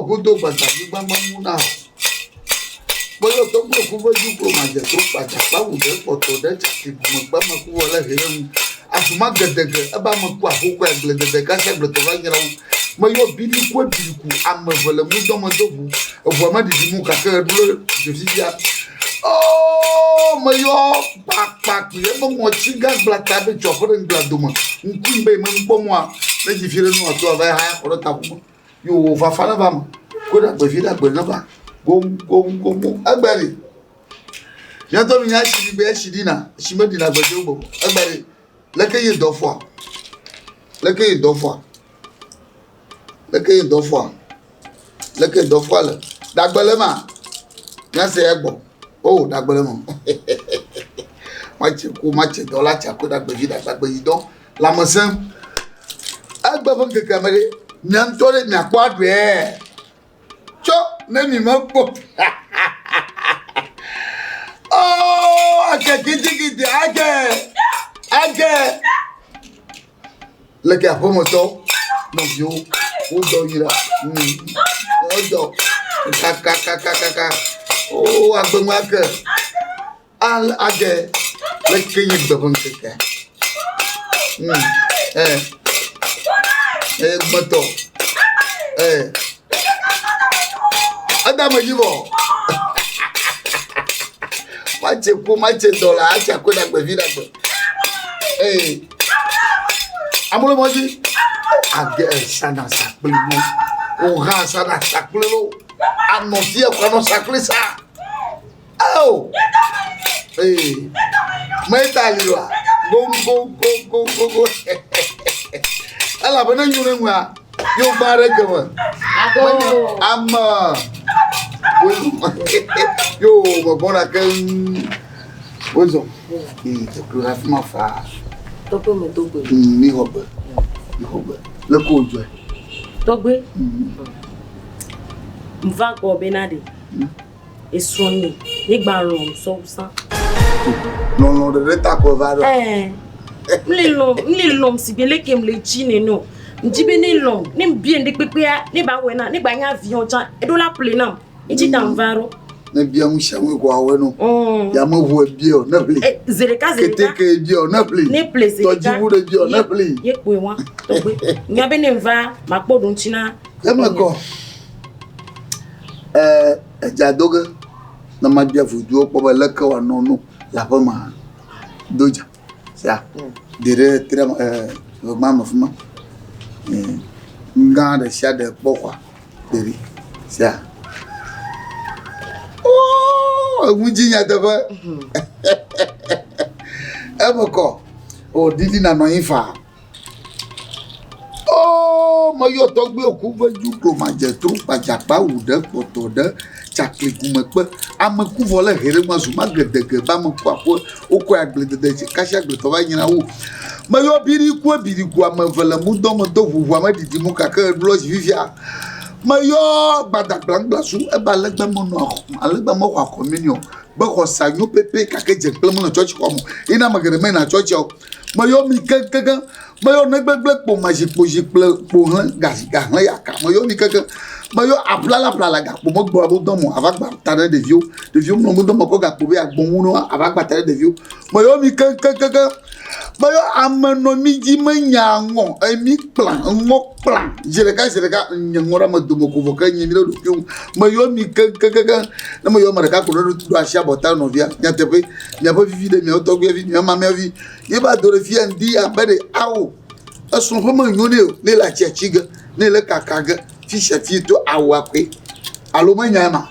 godo gbadagbe gbagba na o. Meyɔ tɔgbe ku ƒe duklo madze to kpadza kpawu ɖe kpɔtɔ ɖe tsaki gume kpe ame ku wɔ le he ɖe ŋu. Azuma gedege ebe ame ku axokɔe agbledede kasi agbletɔ va nyra wo. Meyɔ biɖi ku ebiɖi ku ame eve le ŋudɔ me do ʋu. Eʋua meɖiɖi mu gake eɖo ɖe dzofifia. Oo meyɔ kpakpakpi ebe ŋɔtsi gã gblata be tsɔ aƒe ɖe ŋgblea dome. Ŋku yi be yi me ŋkpɔ mɔa ne dzi fi ɖe nua to ava haya xɔ ɖe ta ƒome. Yo fafa ne va me. Ko ɖe agbe vi ɖe agbe ne va. Goŋ goŋ goŋ goŋ. Egbe ɖe. Míatɔ mi nya etsi ɖi be etsi ɖina. Etsi meɖina gbeɖe o. Egbe ɖe. Leke ye dɔ fɔa? Leke ye dɔ fɔa? Leke ye dɔ fɔa? Leke dɔ fɔa le? Ɖagbe le ma? Míase ya gbɔ. O, ɖagbe le me. Matse ku, matse dɔ la tsa ko ɖagbe vi ɖagbe agbe yi dɔ. Lãmesẽ. Egbe ƒe ŋkekea me ɖe, mia ŋutɔ ɖe miakpɔ aɖuie. Tsɔ ne mi mekpɔ. Oh, ake gidigidi, ake, ake. Leke aƒemetɔ, nɔviwo, wodɔ yi la, wodɔ kakakakaka, wo agbenu ake. Al age leke nye gbe ƒe ŋkekea. Eh. Eh, gbetɔ. Eh. Eda me dzi vɔ. Matse ku, matse dɔ la, atse akɔe ɖe agbe vi ɖe agbe. Eh. Amewo le mɔ dzi. Age esana sakpli wo. Wohã sana sakpli wo. Anɔ fia kɔ anɔ sakpli sa. Ao! Ee, metali wa goŋgoŋgoŋgoŋgo. Elabena nyo ɖe ŋua, yewo gbã ɖe geme. Menye ame yo megbɔna keŋ. Wozɔ. Ee, teklo ɖe afi ma faa. Tɔgbe me do gbe. Mi xɔ gbe. Mi xɔ gbe. Leke wòdzɔe? Tɔgbe. Ŋva gbɔ bena ɖe. Esrɔ̃nye, ye gba lɔ̃m sɔ wu sã. Lɔlɔ̃ ɖeɖe ta ko va ɖo. Ɛɛ, ŋle lɔ̃m, ŋle lɔ̃m sigbe leke ŋle dzi nene o. Ŋdi be ne lɔ̃m, ne ŋbia ŋɖe kpekpea, ne ba wɔe na, ne gba nye avion tsã, eɖo la ƒle nam. Ŋtsi ta ŋva ɖo. Ne bia nu sia nu ko awɔe no. Yameʋu ebia o, ne ƒli. Zi ɖeka zi ɖeka. Keteke ebia o, ne ƒli. Ne ƒle zi ɖeka. Tɔdziʋu ɖe ebia o, ne ƒli. Ye kpoe wa, tɔgbe. Nya be ne ŋva, makpɔ ɖoŋtsi na. Eme kɔ. Ɛɛ, edza do ge ne mabia voduwo kpɔ be leke wòanɔ no le aƒe me hã. Do dza sia de ɖe tre me ɛɛ ʋegba me fi ma. Nu gã ɖe sia ɖe kpɔ xɔa ɖevi sia. Oo eŋu dzi nyateƒe. Eme kɔ. O ɖiɖi nanɔ anyi faa. Oo meyɔ tɔgbuiwo ku ƒe du klo madzetro kpadzakpa wu ɖe kpɔtɔ ɖe tsakli gumekpe. Ame ku vɔ le he ɖe ŋu azu magedege be ame ku aƒe wokɔe agbledede dzi kasi agbletɔ va nyina wu. Meyɔ biɖi ku ebiɖi ku ame eve le mudɔ me do ʋuʋu ame ɖiɖi mu gake eɖo dzi fifia. Meyɔ gbadagblaŋgblasu ebe alegbe menɔ alegbe mexɔ akɔ mi ni o. Be xɔsa nyo pɛpɛ gake dze kple menɔ tsɔtsi xɔ me o. Yina ame geɖe meyina tsɔtsia o. Meyɔ mi keŋkeŋ. Meyɔ negbegble kpo mazikpo zikple kpo hlẽ gazi gahlẽ yaka. Meyɔ mi keŋkeŋ. Meyɔ aƒlala ƒlala gakpo megbɔ abo dɔm o ava gba ta ɖe ɖeviwo. Ɖeviwo mlɔ mo dɔm kɔ gakpo be yeagbɔ ŋu no ava gba ta ɖe ɖeviwo. Meyɔ mi keŋkeŋkeŋ. Meyɔ ame nɔ mi dzi menya ŋɔ emi kpla ŋɔ kpla zi ɖeka zi ɖeka nye ŋɔ ɖe ame dome ko vɔ ke nye mi ɖe ɖokuiwo ŋu. Meyɔ mi keŋkeŋkeŋ. Ne meyɔ ame ɖeka ko ɖe ɖo asi abɔta nɔvia nyateƒe miaƒe vivi ɖe miawo tɔgbuia vi miawo mamia vi ye va do ɖe fia ŋdi abe ɖe ao esrɔ̃ ƒe menyo nɛ o ne le atsi atsi ge ne le kaka ge fi sia fi to awua koe alo menya ema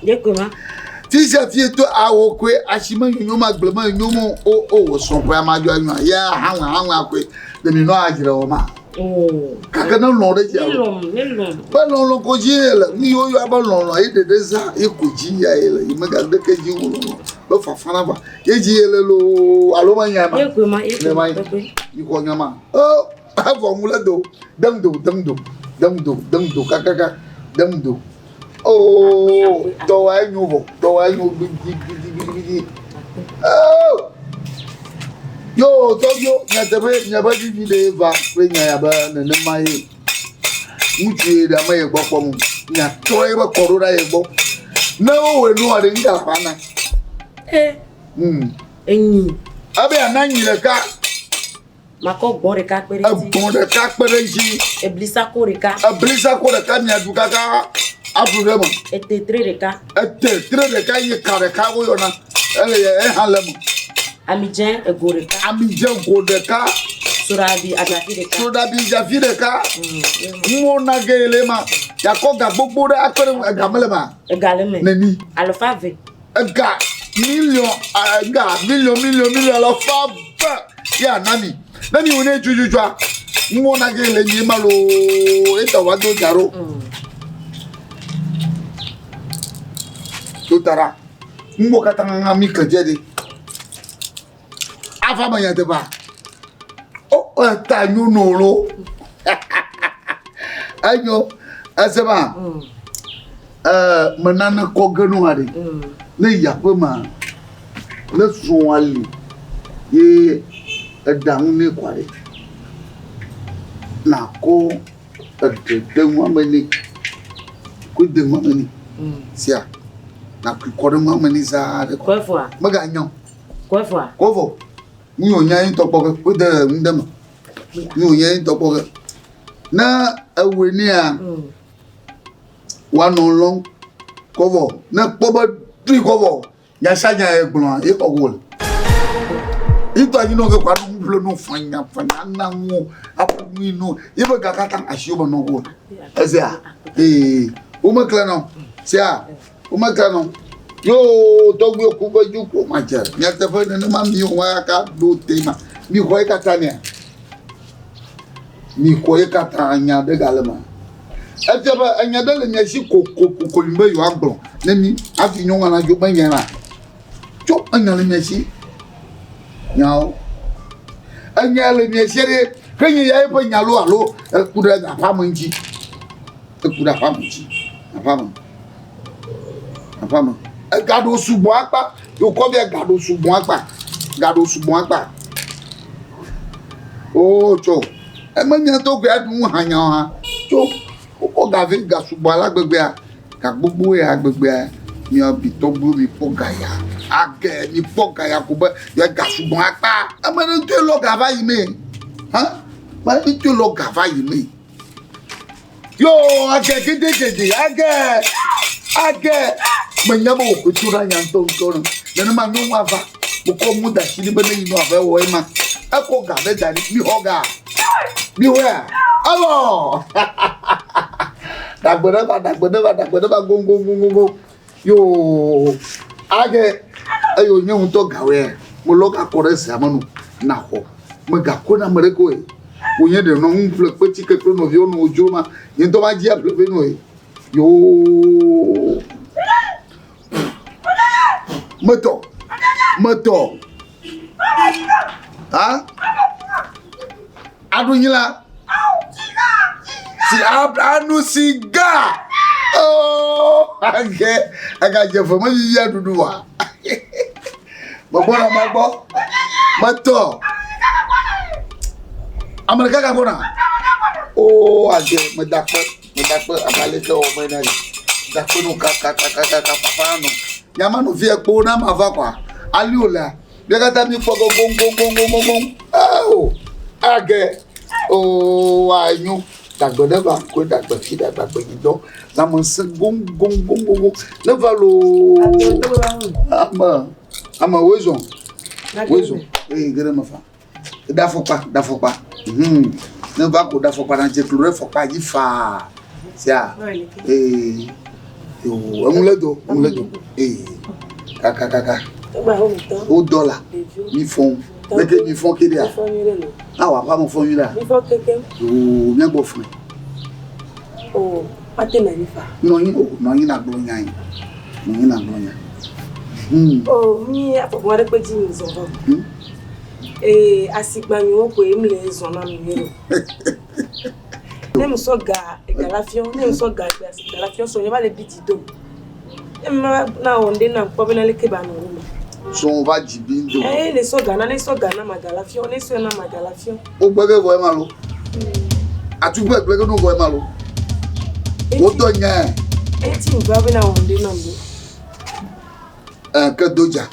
fi sia fi to awu koe asi menyonyo ma gble menyo mo o o srɔ̃ ƒe ama adzɔ anyoa ya haŋua haŋua koe ɖe mi nɔ adzre wɔ ma gake ne lɔ̃ ɖe dzi alo be lɔlɔ̃ ko dzi ye le nu yiwo yɔ be lɔlɔ̃ ye ɖeɖe zã ye ko dzi ya ye le yi mega ɖeke dzi wo lɔlɔ̃ be fafa na va ye dzi ye le loo alo menya ma ne ma yi xɔ nya ma o evɔ ŋu le do dem do dem do dem do dem do kakaka dem do oo tɔwa enyo vɔ tɔwa enyo gidigidigidi oo yo tɔgbiwo nyateƒe miaƒe vivi ɖe va kple nya ya be nenema ye ŋutsu ye ɖe ame ye gbɔ kpɔm o. Miatrɔ eƒe kɔ ɖo ɖa ye gbɔ. Ne wowɔe nua ɖe, ŋka la na. E. Enyi. Ebe yeana nyi ɖeka. Makɔ gbɔ̃ ɖeka kpe ɖe edzi. Egbɔ̃ ɖeka kpe ɖe edzi. Eblisako ɖeka. Eblisako ɖeka miaɖu kaka aɖu ɖe eme. Etetre ɖeka. Etetre ɖeka ye ka ɖeka woyɔna. Ele eha le eme. Amidzẽ ego ɖeka. Amidzẽ go ɖeka. Soɖabi adzafi ɖeka. Soɖabi dzafi ɖeka. Nuwo na ge le ma. Yakɔ ga gbogbo ɖe akpe ɖe ega mele ma. Ega le eme. Neni. Alafa eve. Ega miliɔn ega miliɔn miliɔn miliɔn alafa eve ye ana mi. Ne mi wòne dzudzua nuwo na ge le mi ma loo eta wa do dza ɖo. To ta ɖa. Nuwo katã mi ke dze ɖi. Ava me nyateƒea. O eta nyɔnu lo. Enyo esema. Ee me nane kɔ ge no aɖe. Ne yi aƒe ma ne srɔ̃a li ye eɖa nu nɛ kɔa ɖe nakɔ eɖe de nua me nɛ. Kɔe de nua me nɛ. Sia nakui kɔ ɖe nua me nɛ zaa ɖe. Kɔe vɔa? Meganya o. Kɔe vɔa? Kɔe vɔ. Nu yi wònya ye ŋutɔ kpɔ ge. Kɔe de nu ɖe me. Nu yi wònya ye ŋutɔ kpɔ ge. Ne ewɔe nɛa. Woanɔ lɔm kɔ vɔ. Ne kpɔ be ɖui kɔ vɔ. Nya sia nya ye gblɔa ye xɔ wole. Ŋutɔ anyi nɔ ke kɔ aɖu nu ƒle nu fanya fanya na nu aƒo nu nu ye be ga katã asi wo me nɔ wole. Ezea ee womeklẽ nɔ sia womeklẽ nɔ. Yoo tɔgbuiwo ku be dzu ko madze nyateƒe nenema mi wɔ kaka ɖo te ma mi xɔ ye katã nea. Mi xɔ ye katã nya ɖe gale ma. Efia be enya ɖe le mia si kokoko be yewoagblɔ ne mi hafi nyɔnua nadzo be nya la. Tso enya le mia si. Nyawo. Enya le mia si ɖe ke nye ya eƒe nya lo alo eku ɖe aƒea me ŋuti. Eku ɖe aƒea me ŋuti. Aƒea me. Aƒea me. Egaɖo sugbɔ akpa. Yokɔ bia gaɖo sugbɔ akpa. Gaɖo sugbɔ akpa. Oo tso. Eme nya tɔ koe aɖu nu hã nya hã. Tso wokɔ ga vɛ ga sugbɔ ala gbegbea. Ga gbogbo ya gbegbea mia bi tɔgbuiwo mi kpɔ ga ya. Age mi kpɔ ga ya ko be ya ga sugbɔ akpa. Ame ɖe ŋutɔe lɔ ga va yi me. Hã? Ame ɖe ŋutɔe lɔ ga va yi me. Yo age gedegede age age. Menya be wò koe tso ɖe nya ŋutɔ ŋutɔ ne. Nenema nyɔnua va. Wokɔ nu da asi ɖi be ne yi nɔ ave wɔ ema. Ekɔ ga ɖe da ɖi. Mi xɔ ga. Mi xɔea? Evɔ. Ɖagbe ɖe va, ɖagbe ɖe va, ɖagbe ɖe va goŋgoŋgoŋgoŋ. Yoo age eye wònye ŋutɔ gawɔe. Melɔ ga kɔ ɖe zea me nu naxɔ. Megakɔe na ame ɖeke o. Wònye ɖe nɔ nu ƒle kpetike kple nɔviwo nɔ wodzro ma. Nye ŋutɔ madzi aƒle vɛ nɔ Yoo. Metɔ. Metɔ. Ha? Aɖu nyi la. Si anu siga. Oh, age agadze fe me yiyi aɖuɖu wa. Megbɔna magbɔ. Metɔ. Ame ɖeka gagbɔna. Oh, age medakpe. Medakpe abe aleke wɔ me ene. Dakpe nu kakakakaka fafa nɔ. Nyama nu fia kpo na ma va kwa. Ali o la. Mía katã míkpɔ be goŋgoŋgoŋgoŋgoŋ. Ao! Age! Oo, anyo. Dagbe ɖe va koe dagbe fi ɖe dagbe yi dɔ. Lãmesẽ goŋgoŋgoŋgoŋ. Ne va loo. Ame, ame woe zɔn. Woe zɔn. Eye ge ɖe me fa. Ɖe afɔkpa, ɖe afɔkpa. Hmm. Ne va ko ɖe afɔkpa na dze klo ɖe afɔkpa dzi faa. Sia. Ee. Yo, enu le do, enu le do. Ee. Kaka kaka. Wo dɔ la. Mi fɔn. Leke mi fɔn ke ɖea? Awa aƒa me fɔn nyuie ɖea? Yo, mía gbɔ fɔn. Oh, ate na mi fa. Nɔ anyi o, nɔ anyi nàgblɔ nya yi. Nɔ anyi nàgblɔ nya. Oh, mi afɔkpa aɖe kpe dzi mi zɔ va. Ee, asigbanyiwo koe mi le zɔ na mi nyuie ɖo. Ne mi sɔ ga ega la fiɔ, ne mi sɔ ga ga la fiɔ sɔ nye va le bi dzi do. Ne mi ma na wɔ ŋɖe na kpɔ be na leke ba nɔ wo me. Sɔ va dzi bi do. Ee, ne sɔ ga na ne sɔ ga na ma ga la fiɔ, ne sɔ na ma ga la fiɔ. Wo gbe ge vɔ ema lo. Atu gbe gbe ge no vɔ ema lo. Wo dɔ nya. Eti ŋgba bena wɔ ŋɖe nam ɖo. Ɛ ke do dza.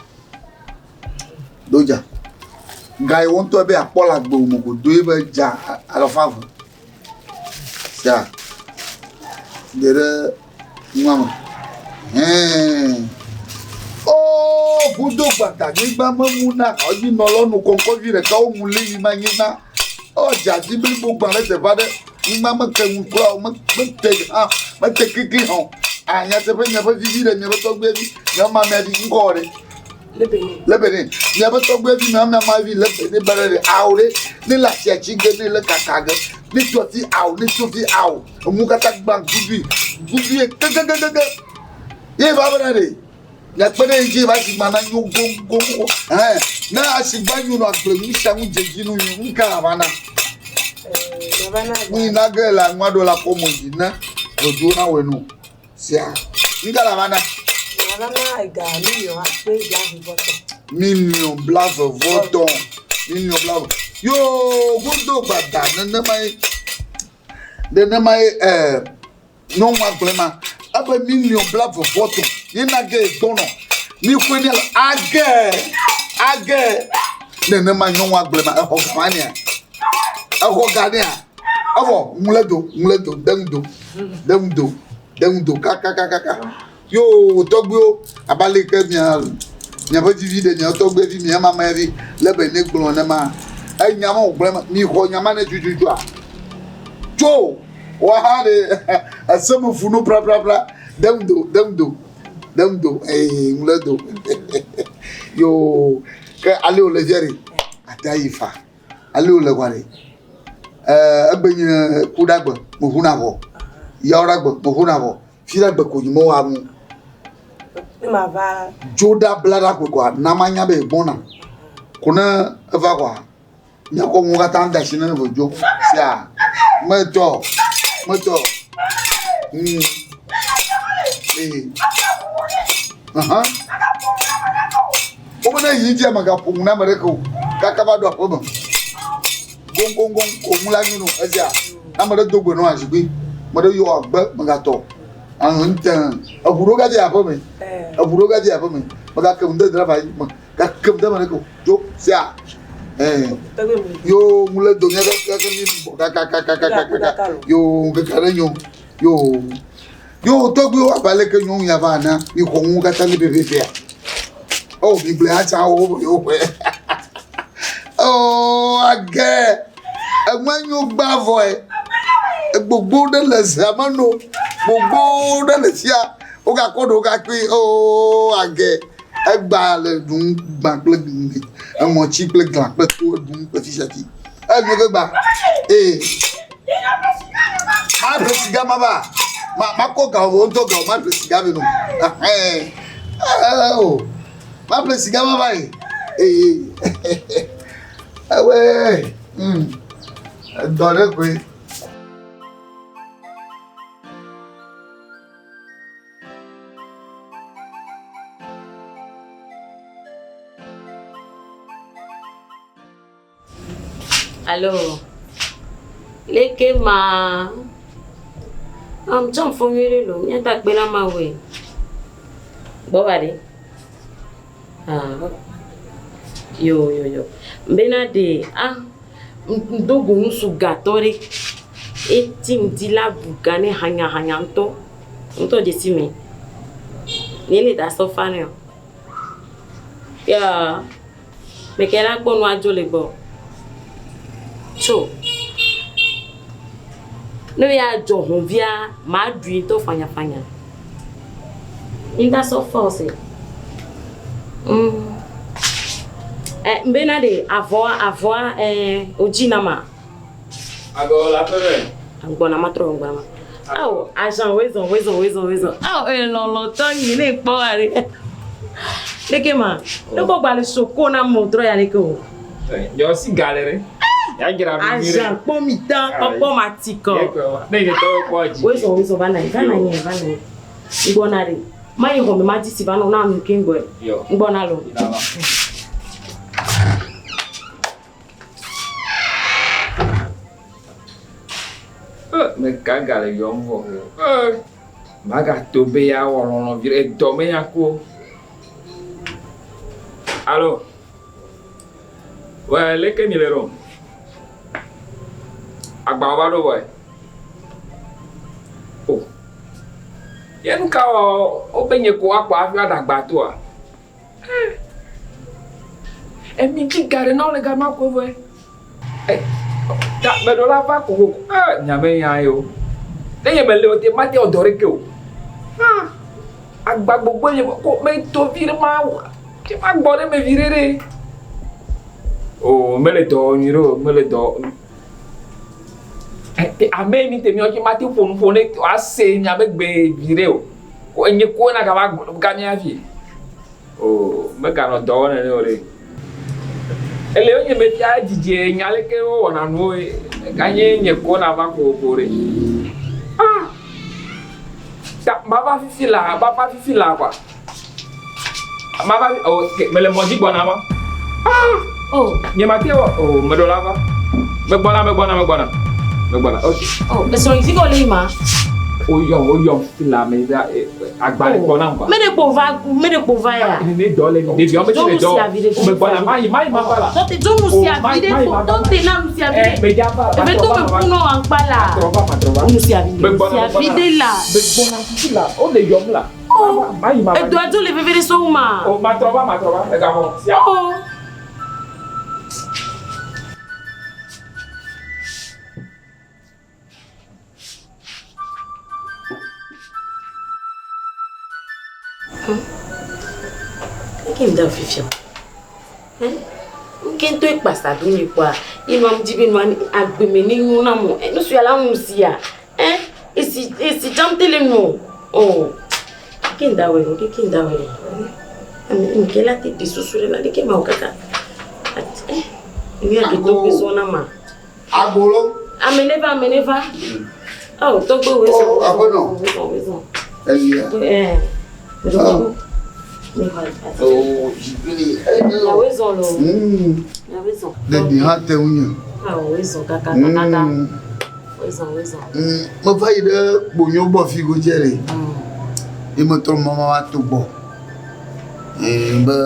Do dza. Ga yi wo ŋutɔ be akpɔ le agbe me ko do ebe dza alafa eve. Sia. De ɖe nua me. Hɛn. Oo vudo gbata nyigba memu na xɔdzi nɔlɔ nu kɔnkɔvi ɖeka wo mu li yi ma nyigba. Ɔ dza dzi blibo gbã ɖe teƒe aɖe. Nyigba meke ŋu kura o mete hã mete kekli hã o. A nyateƒe miaƒe vivi ɖe miaƒe tɔgbuivi miaƒe mamia vi ŋkɔ ɖe. Le Benin. Miaƒe tɔgbuivi miaƒe mamia vi le Benin ba ɖe ɖe awo ɖe ne le asia tsi ge ne le kaka ge ne tɔ ti awo ne tso fi awo emu katã gbã gudui gudui kekekekeke ye va bena ɖe. Miakpe ɖe edzi be asigba nanyo goŋgoŋ. Ɛhɛn, ne asigba nyo nɔ agble nu sia nu dze dzi nu nyui, nu ka ava na? Nu yi na ge le anua ɖo la kɔ mo dzi ne dodo na wɔe no. Sia, nu ka ava na? Ava na ega miliɔn akpe blaeve vɔ tɔ̃. Miliɔn blaeve vɔ tɔ̃. Miliɔn blaeve. Yoo, godo gbada nenema ye. Nenema ye eh. Nyɔnua gblɔe ma, ebe miliɔn blaeve vɔ tɔ̃ ye na ge gbɔnɔ. Mi xoe ne age age. Nenema nyɔnua gblɔe ma, exɔ ga ma nea? Exɔ ga nea? Evɔ ŋlɛ do, ŋlɛ do, de ŋdo, de ŋdo, de ŋdo kakakakaka. Yo tɔgbuiwo, abe ale ke mia miaƒe vivi ɖe miaƒe tɔgbui vi, mia mama vi le be ne gblɔ nema, enya ma wògblɔ ema, mixɔ nya ma ne tututua. Tso woaha ɖe ese me funu praprapra, dem do, dem do, dem do, ee ŋlɔ do. Yo ke ale wòle fia ɖe, ate ayi fa. Ale wòle kɔa ɖe, ee egbe nye ku ɖe agbe, meʋuna ʋɔ, yawo ɖe agbe, meʋuna ʋɔ. Fi ɖe gbe ko nyi mewɔa nu. Ne mava. Dzo ɖa bla ɖa koe kɔa, na manya be egbɔna. Ko ne eva kɔa, míakɔ nuwo katã de asi ne ve dzo. Sia, metɔ, metɔ. Mm. Ee. Aha. Wobe ne yi dzia megaƒo nu na ame ɖeke o. Kaka va ɖo aƒe me. Goŋgoŋgoŋ ko ŋu la nyo no ezia. Ame ɖe do gbe nɔ azikpui. Ame ɖe yɔ agbe megatɔ. Ahun ŋtɛ. Eʋu ɖo gadze aƒe me. Eʋu ɖo gadze aƒe me. Megake ŋu de driver yi me. Gake ŋu de ame ɖeke o. Dzo sia. Ɛɛ. Yo ŋu le do mía kaka mi bɔ kakakakakaka. Yo ŋkeke ɖe nyo. Yo. Yo tɔgbuiwo abe aleke nyɔnu ya va ana mi xɔ nuwo katã mi pɛpɛpɛa. Oh, mi gblɔe atsa wo yewo ƒe. Oh, age. Enua nyo gbã vɔe. Gbogbo ɖe le zea me no. Gbogbo ɖe le fia. Wogakɔ ɖewo gakpee. Oh, age. Egba le ɖum gbã kple eŋɔtsi kple glã kple to eɖum kple fi sia fi. Enyo ke gba. Ee. Maƒle siga ma va. Ma makɔ ga wo ŋutɔ ga wo maƒle siga vɛ no. Ɛhɛn. O. Maƒle siga ma va yi. Ee. Ewe. Hmm. Edɔ ɖe koe. Alo, leke ma? Am tsɔ fɔ nyuie ɖe lo, míada akpe na Mawu e. Gbɔ va ɖe. Ah, yo yo yo. Mbena ɖe, ah, ŋdo go ŋutsu gatɔ ɖe. Eti ŋdi la bu ga ne hanyahanya ŋutɔ. Ŋutɔ dzesi me. Nye le da sɔ fa nɛ o. Ya. Meke la kpɔ nu adzo le gbɔ. Tso. Ne ya dzɔ hɔnvia, ma ɖui ŋutɔ fanyafanya. Ŋda sɔ force. Mm. Eh, mbena ɖe avɔa, avɔa, eh, odzi na ma. Agɔ la ƒe me. Gbɔna ma trɔ gbɔna ma. Awo, agent wezɔ, wezɔ, wezɔ, wezɔ. Awo, elɔlɔtɔ nyi ne kpɔ wa ɖe. Leke ma, ne kɔ gba le soko na mo trɔ ya leke o. Yɔ si ga le ɖe. Ya dzra ɖo nyuie ɖe. Agent kpɔ mi tã, kpɔkpɔ ma ti kɔ. Ne yi tɔ kpɔ dzi. Wezɔ, wezɔ va na yi, va na yi, va na yi. Ŋgbɔna ɖe. Ma yi xɔ me ma di si va nɔ na nu ke ŋgbɔe. Ŋgbɔna lo. Me gaga le yɔm vɔ. Magato be yeawɔ lɔlɔ̃ vi ɖe edɔ menya ku o. Alo, wɛ leke mi le ɖo? Agbawo va ɖo vɔe? O, ye nu ka wɔ wobe nye ko woakpɔ hafi woaɖe agba toa? Eh, emi dzi ga ɖe na wo le gama ko vɔe. Eh, ta meɖo la va kokoko. Eh, nya me nya ye o. Ne nye mele o te mate wɔ dɔ ɖeke o. Ah, agba gbogbo nye ko meto vi ɖe ma ke ma gbɔ ɖe me vi ɖe ɖe. O, mele dɔ wɔ nyuie ɖe o, mele dɔ. Eh, ame mi te miɔ ke mate ƒo nu ƒo ne ase miabe gbe vi ɖe o. Ko enye ko na gava gamia fi. O, meganɔ dɔ wɔm nene o ɖe. Ele wo nye mefia dzidzi nya leke wowɔna nuwo ye. Ganye nye ko na va kokoko ɖe. Ah! Ta mava fifi la, mava fifi la kwa. Mava, oh, ok, mele mɔ dzi gbɔna ma. Ah! Oh. Nye mate wɔ, oh, meɖo la va. Megbɔna, megbɔna, megbɔna. Megbɔna, ok. Oh, esrɔ̃ yi fi ke wòle yi ma? Woyɔm, woyɔm fifi la me va agbalẽ kpɔ nam kwa. Me ɖe kpo va, me ɖe kpo va ya. Ne dɔ le mi, ɖeviawo me tse le dɔ. Megbɔna, mayi, mayi ma va la. Tɔte dzo nu sia vi ɖe kpo, tɔte na nu sia vi ɖe. Me dza va la. Eve to me ku nɔ aŋkpa la. Matrɔ va, matrɔ va. Nu sia vi ɖe, Megbɔna, sia vi ɖe la. Megbɔna fifi la, wole yɔm la. Oh, Mayi ma va. Edoa dzo le veve ɖe sɔwu ma. Oh, matrɔ va, matrɔ va, egavɔ, sia. Oh. Eke ŋda fifia. Nke ŋutɔ ekpasa do nye kpɔa, ye nua ŋdi be nua agbeme ne nyo na mo. Nu sia la ŋu sia. Eh, esi esi tsam te le nu o. Eke ŋda wɔ ɖo, eke ŋda wɔ ɖo. Ame nke la te de susu ɖe la ɖeke ma o kaka. Eh, nu ya ke to gbe zɔ na ma. Agbolo. Ame ne va, ame ne va. Oh, tɔgbe wo zɔ. Oh, aƒenɔ. Wo zɔ. Elia. Eh. Oh. Oh, zikpui. Wo zɔ lo. Wo zɔ. Ɖeɖi hã te ŋu nye. Ah, wo zɔ kaka kaka. Wo zɔ, wo zɔ. Meva yi ɖe kponyo gbɔ fi godze ɖe. Ye metrɔ mama va to gbɔ. Be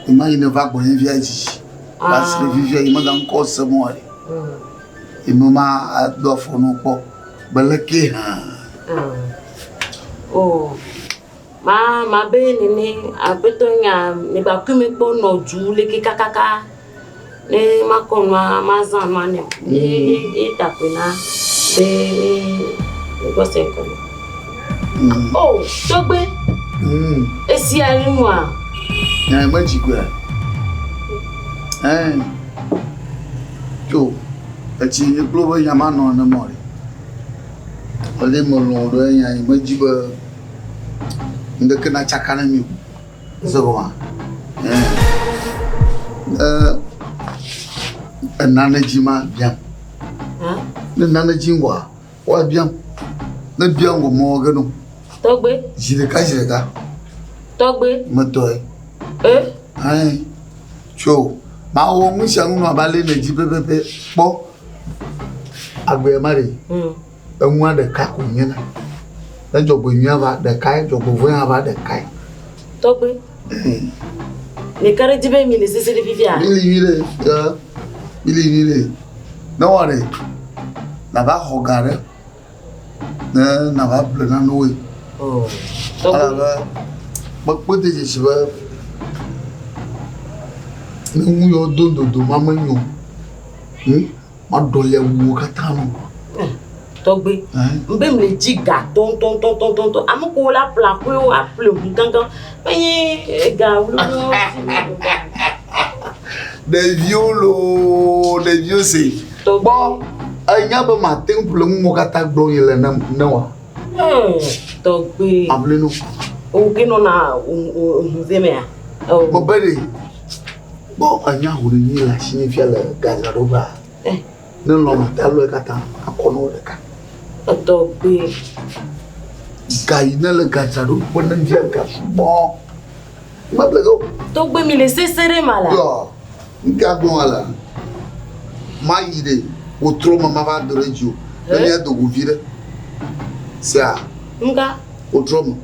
ema yi ne va gbɔnye via dzi. Va se ɖe fifia yi mega ŋkɔ sem oa ɖe. Ye me ma do afɔ nu kpɔ be leke hã. Oh. Ma ma be nene aƒetɔ nya ne gba kui me kpɔ nɔ du leke kakaka. Ne ma kɔ nua ma zã nua ne. Ye ye takoe na be mi gbɔ se ŋkɔ. Oh, tɔgbe. Esia le nua. Nya me dzi koe. Eh. Tso etsi nye kplo be nya ma nɔ ne mɔ ɖe. Ele me lɔ̃ ɖe nya yi me dzi be ŋdeke na tsaka ne mi o. Ese gɔma. Eh. Eh. Enane dzi ma biam. Ne nane dzi ŋgɔa, woabiam. Ne biam ŋgɔ mɔ ge no. Tɔgbe. Zi ɖeka zi ɖeka. Tɔgbe. Metɔe. Eh. Ayi. Tso. Mawɔ nu sia nu nɔ abe ale nèdi pɛpɛpɛ kpɔ agbea ma ɖe. Enua ɖeka ko nyena. Ne dzɔgbenyuia va ɖekae, dzɔgbevɔ̃e hã va ɖekae. Tɔgbe. Meka ɖe edzi be mi le sese ɖe fifia? Mi li nyuie ɖe. Mi li nyuie ɖe. Ne wɔ ɖe, nava xɔ ga ɖe. Ne nava ƒle nanewoe. Oh. Elabe mekpɔe de dzesi be ne nu yawo do dodo ma menyo o. Hm? Maɖɔli awuwo katã nɔ. Tɔgbe, ŋbe mle dzi ga tɔntɔntɔntɔntɔn. Ame kewo la ƒle aƒewo aƒle ʋu gãgã. Menye ega wluwluwo. Ɖeviwo loo, ɖeviwo se. Kpɔ, enya be mate ŋu ƒle nu mawo katã gblɔm yi le ne wa. Tɔgbe. Maƒle nu. Wò ke nɔna ʋu ze mea? Mebe ɖe. Kpɔ enya ho ɖe nyi le asinye fia le gadzraɖoƒea. Ne lɔ̃ mate alɔe katã akɔ na wo ɖeka. Etɔgbe. Ga yi ne le gadzraɖoƒe ne fia ga sugbɔ. Meble ge o. Tɔgbe mi le sese ɖe ma la. Yɔ, ŋka gblɔ wa la. Mayi ɖe, wòtrɔ me mava do ɖe dzi o. Ne míado go vi ɖe. Sea. Nuka? Wotrɔ me.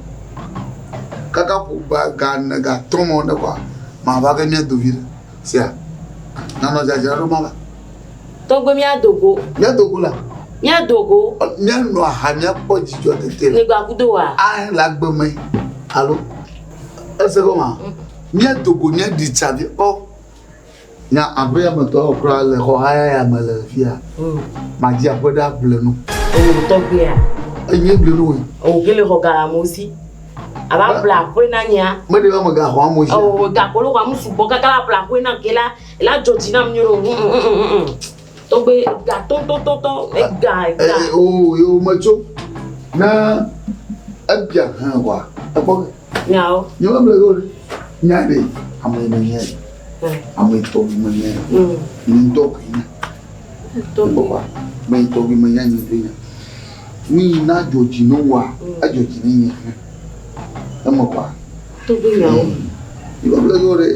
Kaka ƒo gba ga ene ga atɔ̃ mɔ ne kɔa, mava ge mía do vi ɖe. Sea. Nanɔ dzadzra ɖo mava. Tɔgbe mía do go. Mía do go la. Mía do go. Mía nɔ aha mía kpɔ dzidzɔ tete. Ne gba kudo wa. A le agbe me. Alo. Ese gɔma. Mía do go mía ɖi tsa vi kpɔ. Nya aƒea me tɔwo kura le xɔ haya ya me le fia. Madzi aƒe ɖe aƒle nu. Owò tɔgbea. Enye ble nu woe. Owò ke le xɔ ga amewo si. Ava ƒle aƒe na nyea. Meɖe be mega xɔ amewo si. Owò gakpɔ le xɔ amewo sugbɔ kaka la ƒle aƒe na ke la la dzɔ dzi nam nyuie ɖo. Tɔgbe ga tɔtɔtɔtɔ ega ega. Oo yo metso na ebia hã wa ekpɔ ke. Nyawo. Nye me ble go ɖe. Nya ɖe ame yi menye. Ame tɔ menye. Nye ŋutɔ koe nya. Tɔgbe. Me ŋutɔ koe menya nye ŋutɔ nya. Nu yi na dzɔ dzi ne woa, edzɔ dzi ne nye hã. Eme kɔa. Tɔgbe nyawo. Nye me ble go ɖe.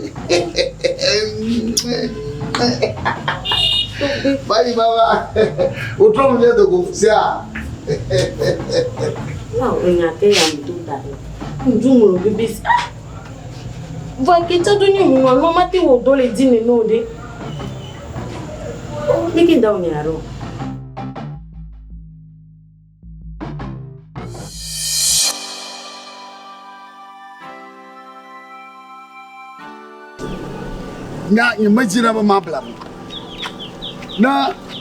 Bye baba. Wotrɔ me mía dogo sia. Wow, enya ke ya mi do da ɖe. Ŋdu ŋlɔ bebe si. Vɔ ke tsɔ do nye ŋu alo mate wɔ dɔ le dzi nene o ɖe. Mi ke da wo nya ɖo. Nya nye medzina be mabla mo. Ne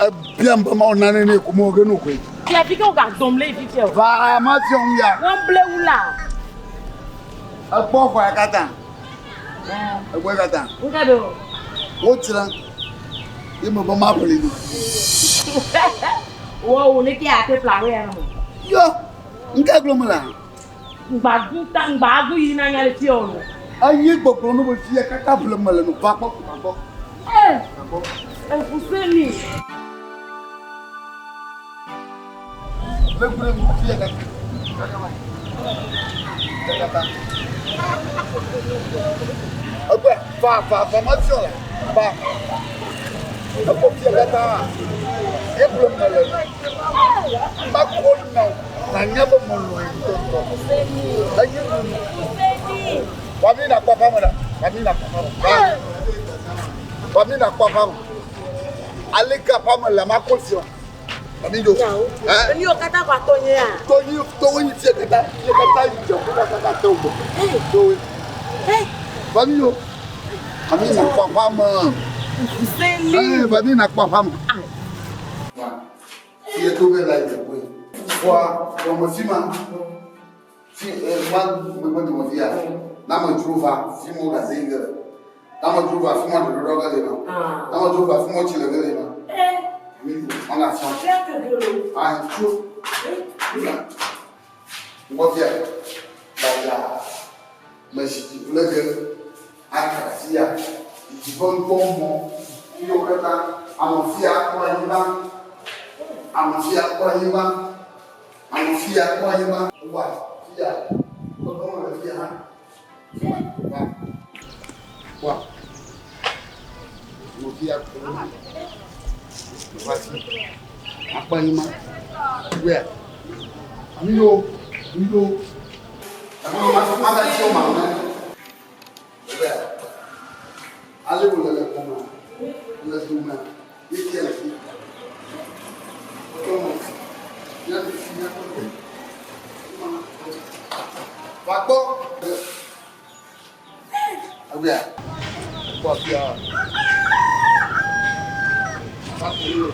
ebiam be mawɔ nane nɛ ko mewɔ ge no koe. Fia fi ke wo gadɔm le fifia o. Va mafia ŋu ya. Wɔm ble wu la. Ekpɔ xɔ ya katã. Ekpɔ katã. Ŋka ɖo. Wodzra ye me be maƒle no. Wɔ wo ne ke ate ƒle aƒe ya me. Yɔ ŋka gblɔm mele. Ŋgba ta ŋgba gu yi na nya le fia o. Enye gbɔgblɔ no be fia katã ƒle mele no va kpɔ va kpɔ. Ee. Eƒuse mi. Le gblẽ ŋu fia katã. Katã. Egbe va va va ma fiɔ la va. Ekpɔ fia katã. Ye ƒle mele no. Makɔ nɔ nanya be melɔ̃e ŋutɔŋutɔ. Enye nu. Va mi nakpɔ aƒea me ɖa. Va mi nakpɔ aƒea me. Va. Va mi nakpɔ aƒea me. Aleke aƒea me le makɔ fiɔ. Va mi ɖo. Enu yiwo katã kɔ atɔ nye ya. Tɔnyi tɔwo yi fia katã fia katã yi dze ƒu katã tɔ gbɔ. Tɔwoe. Va mi ɖo. Va mi nakpɔ aƒea me. Ee, va mi nakpɔ aƒea me. Va. Fia to be la yi teƒe. Fɔa dɔme fi ma. Fi ma megbe dome fia. Na amedzro va fi ma wo gaze yi ge le. Na amedzro va fi ma ɖoɖoɖo ge le ma. Na amedzro va fi ma wotsi le ge le ma. Mi ɔna fia. Ayi tso. Ŋgɔ fia. Gbadza. Me zi le ge. Aka fia. Dziƒo ŋkpɔ mɔ. Yiwo katã. Ame fia kpɔ anyigba. Ame fia kpɔ anyigba. Ame fia kpɔ anyigba. Wa fia. Kpɔkpɔ le fia hã. Va. Wa. Ame fia kpɔ. Va fi. Akpɔ anyigba. Wea. Ami ɖo. Mi ɖo. Ame ma ma ga tsi o ma me. Wea. Ale wòle le xɔme. Le dome. Ye tia le fi. Kpɔkpɔ mɔ. Mía ɖu fi mía kpɔ. Va gbɔ. Wea. Kpɔ afia. Va kpɔ.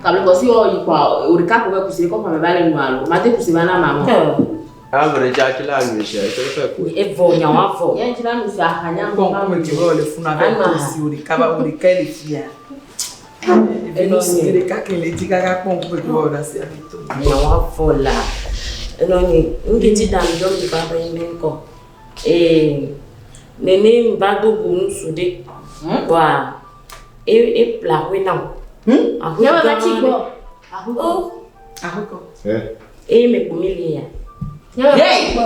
Kabli kɔsi wɔ yi kɔ o ɖeka ko be kusi kɔ ƒame va le nua alo mate kusi va na mama. Abre já ti la nu se tó fẹ́ kú. Evɔ nyawo avɔ. Yɛn ti la nu si aha nya Kpɔ ŋkume ke be wòle funu abe tosi wò ɖeka va wò ɖeka le fia. Evi susu ɖeka ke le dzi kaka kpɔ ŋkume ke be wòle asi abe to. Nyawo avɔ la. Enɔ nyi ŋketi da mi dɔ mi ba be mi ŋkɔ. Ee nene mi ba do go nusu ɖe. Bɔa e e ƒle aƒe nam. Aƒe Nyama gã va tsi ɖe. gbɔ. O Aƒekɔ. eye me kpo mi le ya. Hey!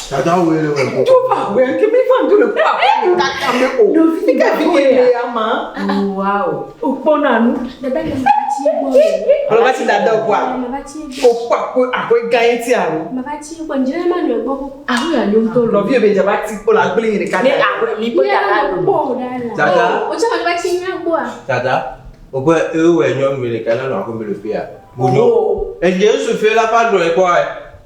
Dada wo le wɛ. Tu va wɛ ke mi va ndu le kpa kaka me o. Fi ka vi nye le ama. Wow. O kpɔna nu. Dada nye ma va tsi egbɔ o. Alo va tsi dada gbɔa? Ma va tsi egbɔ. O kpɔ aƒe aƒe gã ye tia o. Ma va tsi egbɔ ndzre ma nɔ egbɔ xoxo. Ahu ya nyom to lo. Nɔvi ebe dzaba ti kpɔ la gblẽ yi ɖeka. Ne aƒe mi kpe Nye dada ma lo. kpɔ o ɖa la. Dada. O tsɛ ma va tsi mía gbɔa? Dada. O kpe ewɔ nyɔnu ɖeka la nɔ aƒe me le fia. Bonyo. Enye ŋsu la fa nɔ ekpɔ.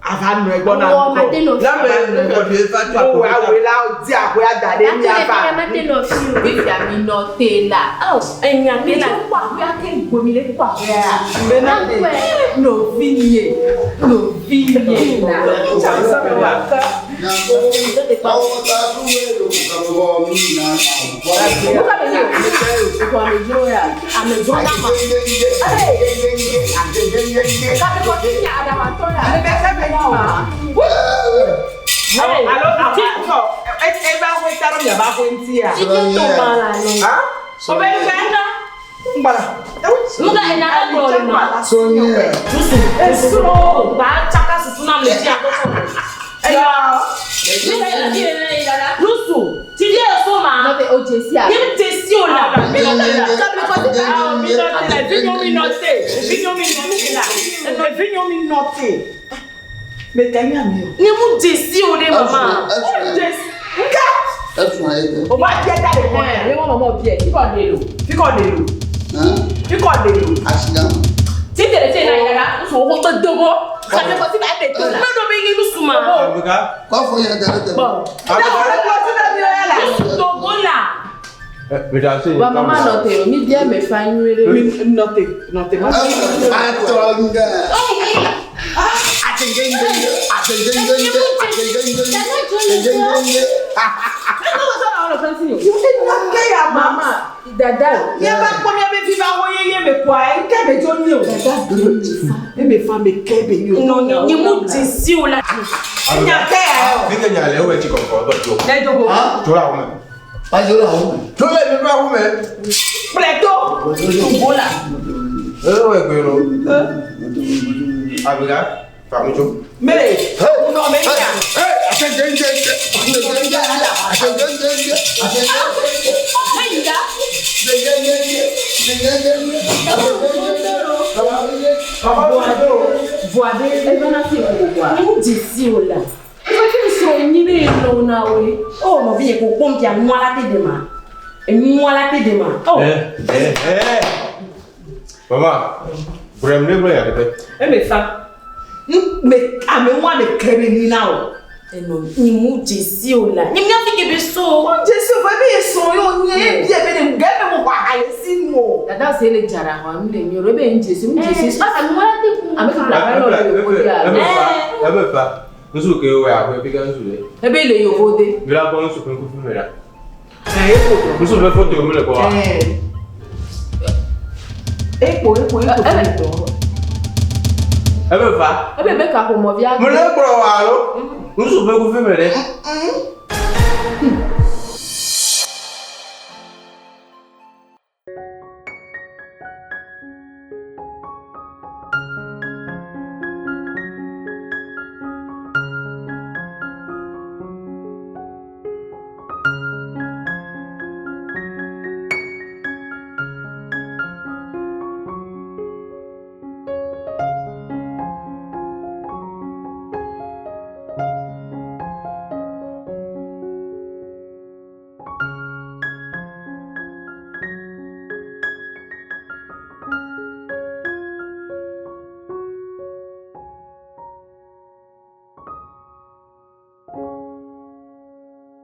Ava nɔ egbɔ na Wɔ ma te nɔ fi. La me nɔvi fa tso O aƒe. awoe la di aƒe ada ɖe Ate mía le va. fi ma te nɔ fi o. Fifia mi nɔ te la. Enya Mi ke la. tso kpɔ aƒea ke gbomi le kpɔ aƒea. Bena Ankɔe. Nɔvi nye, nɔvi nye la. Nuka be nye o? Amedzro ya. Amedzro na ma. Kabe kɔ ti nya aɖamatɔ ya. Alo alo eba aƒe ta ɖo miaba aƒe ŋutia. Titi to ma la no. Ha? O be nu Ngbala. Nuka ena egblɔ le ma. Sonye. Nusu. Esro. Ba tsaka susu na me dzi akɔsɔ. Eya. Nuka ena ti le ne dada. Nusu. Titi eso ma. Nɔte o dze si a. Nye mi dze si o la. Mi nɔ te la, vi nyɔ mi nɔ te. Vi nyɔ mi nɔ te la. Vi nyɔ mi nɔ te. Me ta nya mi o. Nye mu dze si o de mama. Nka. O ma bia da le kɔn ya. Ne mɔ mɔmɔ biɛ, fi kɔ de lo. Fi kɔ de lo. Fi kɔ de lo. Titi le tse na yi dada, nusu wo ko dogo. Kabe kɔ ti ba de to la. Me do be nye nusu ma. Abika. Bɔn. Nusu togo la. Wa mama nɔ te o, mi biɛ me fa nyuie ɖe. Mi nɔ te, nɔ te ma. Nke ya Mama, dada. Nye ba kpɔ mía be vi va wo yeye me kɔa, nke be dzo nyi o. E me fa me ke be nyi o. Nɔ nye nye mu dze si o la. Nya ke ya o. Fi ke nya le ewɔ tsi kɔkɔ dɔ tso. Ne dogo. Tso le aƒe me. Tso le mi ƒe aƒe me. Kplɔe to. Togo la. Ewɔ egbe lo. Abika. Fa mi tso. Mele. Nɔ me nya. Ne yi da. Voade. Eva na fi ko boa. Nye mu dze si o la. Efa fi srɔ̃ nyi be nɔ na woe. Oh, nɔvi nye ko kpɔm fia nua la te de ma. Enua la te de ma. Oh. Eh eh. Mama. Brem ne gblɔ ya ɖe. E me fa. Me ame wa me ke be nyi na o. Enɔ nye mu dze si o la. Nye mía fi ke be so. O dze si o fɔ ebe ye srɔ̃ ye o nye e bia be ne ge be mo xɔ aha le si nu o. Dada se le dzara xɔ nu le nyo ebe ŋdze si ŋdze si. Asa nu wala te kun. Ame fi la nɔ le yovo de Ebe a. fa. Ebe fa. Ŋutsu ke wɔ aƒe fi ke ŋutsu le. Ebe le yovo de. Mi la kpɔ ŋutsu ƒe ŋkufi me la. Ɛ e ko. Ŋutsu ƒe foto mi le kpɔ wa. Ɛ. E ko e ko e ko. Ebe fa. Ebe be kaƒomɔvia. Mo le gblɔ wa alo. Ŋutsu ƒe ŋkufi me ɖe.